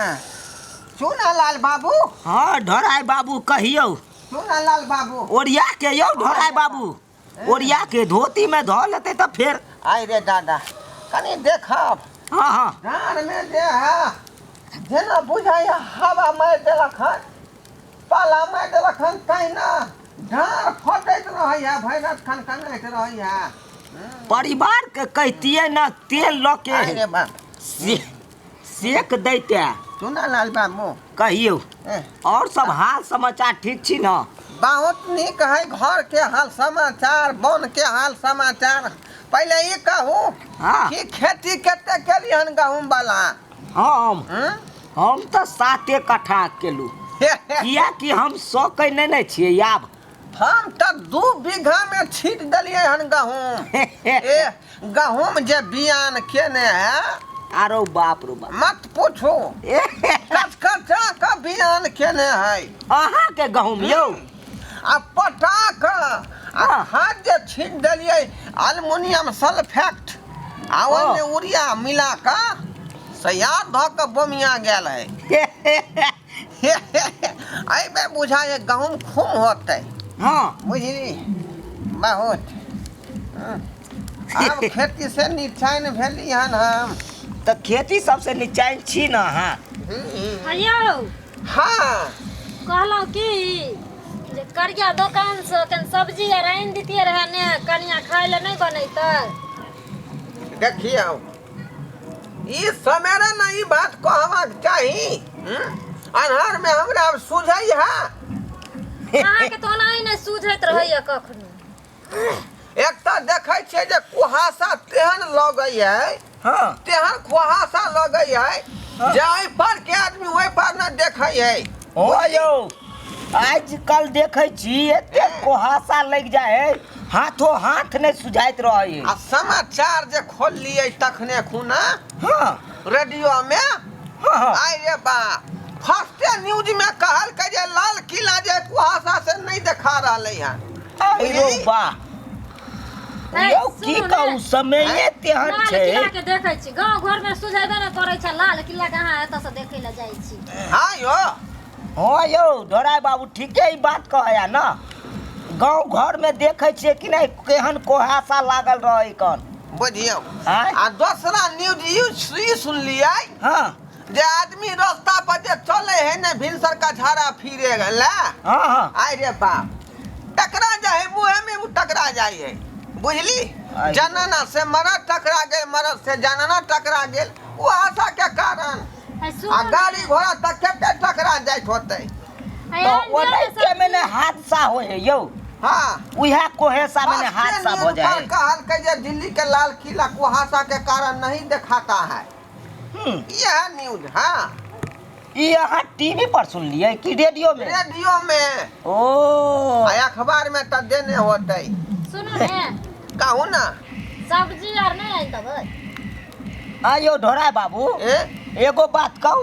चुनालाल बाबू। हँ ढोराय बाबू, कहियौ। चुनालाल बाबू। ओरिया के यौ ढोराय बाबू, ओरिया के धोती में धऽ लेतै तऽ फेर। आइ रे दादा, कनि देखब। हँ हँ। डाँर में जे है जेना बुझाइया हवा मारि देलक हन, पाला मारि देलक हन, तहिना डाँर फटैत रहैया, भरि राति खनखनाइत रहैया। परिवार के कहितियै ने तेल लऽ के। आइ रे बाप। सेक दैते। चुनालाल बाबू। कहियौ। एह, और सब हाल समाचार ठीक छी ने? बहुत नीक है घर के हाल समाचार, वन के हाल समाचार। पहिले ई कहू कि खेती कते केली हन गहूम वाला? हम? हम तऽ 7 कट्ठा केलू, कियाकि हम सकै नहि ने छियै आब। हम तऽ 2 बीघा में छीट देलियै हन गहूम। ए गहूम जे बियान केने है, आरो बाप रो बाप, मत पूछू, कचकचा के बियान केने है। अहाँके गहूम यौ? आ पटा के आ खाद जे छीट देलियै एल्युमिनियम सल्फेट आ ओहिमे यूरिया मिला के सैयाद धऽ के बोमिया गेल है। एहिमे बुझाइ गहूम खूब होतै। बुझली बहुत। आब खेती से निचैन भेली हन हम। तऽ खेती सबसे निचैन छी ने अहाँ? यौ। हाँ। कहलहुँ की जे करिया दोकानसँ कनि सब्जी आर आनि दितियै रहए ने, कनिया खाय लए नहि बनेतै? देखियौ, ई सवेरे ने ई बात कहबाक चाही। अन्हार में हमरा आब सुझै है। अहाँके तऽ ओनाही नहि सूझैत रहैया कखनो। एक तऽ देखै छियै जे कुहासा तेहन लगै है, तेहन कुहासा लगै है जे एहि पर के आदमी ओहि पर न देखै है। ओ यौ, आजकल देखै छी एते कुहासा लागि जाइ है, हाथो हाथ नहि सुझाइत रहै है। आ समाचार जे खोललियै तखने खुना रेडियो में, हाँ। आइ रे बा, फर्स्टे न्यूज में कहलकै जे लाल किला जे कुहासा से नहीं देखा रहलै हन। आइ रो बा। हे, यौ की सुनू ने। कहू, समये तेहन लाल छै। किला के देखै छी, गाँव घर में सुझेबे नहि करै छै, लाल किला के अहाँ एतऽ से देखै लए जाइ छी? हाँ यो। हाँ यौ ढोराय बाबू, ठीके ई बात कहैया ने, गाँव घर में देखै छियै कि नहि केहन कुहासा लागल रहै कन। बुझियौ। आँय? आ दोसरा न्यूज ई सुनलियै जे आदमी रास्ता पर जे चले है ने भिनसर का झाड़ा फिरे गेलै। हाँ हाँ। आइ रे बाप, टकरा जाइ है, मुँहे में उ टकरा जाइ है, बुझली? आइ। जनाना से मरद टकरा गेल, मरद से जनाना टकरा गेल, ओ आशा के कारण। आ सुनू आ ने। गाड़ी घोड़ा तक कते टकरा जाइत होतै। आ तऽ एहन भेल ओनाहिते ने मे ने हादसा होइ है यौ। उएह कुहेसा मे ने फर्स्टे हादसा भऽ न्यूज जाइ पर है। कहलकै जे दिल्ली के लाल किला कुहासा के कारण नहीं दिखाता है। यह न्यूज। हाँ। ई अहाँ टीवी पर सुनलियै कि रेडियो में? रेडियो में। ओ। आ अखबार में तऽ देने होतै। सुनू ने। कहू ना। सब्जी आर नहि आनि देबै? आयो ढोराय बाबू, ए? एगो बात कहू?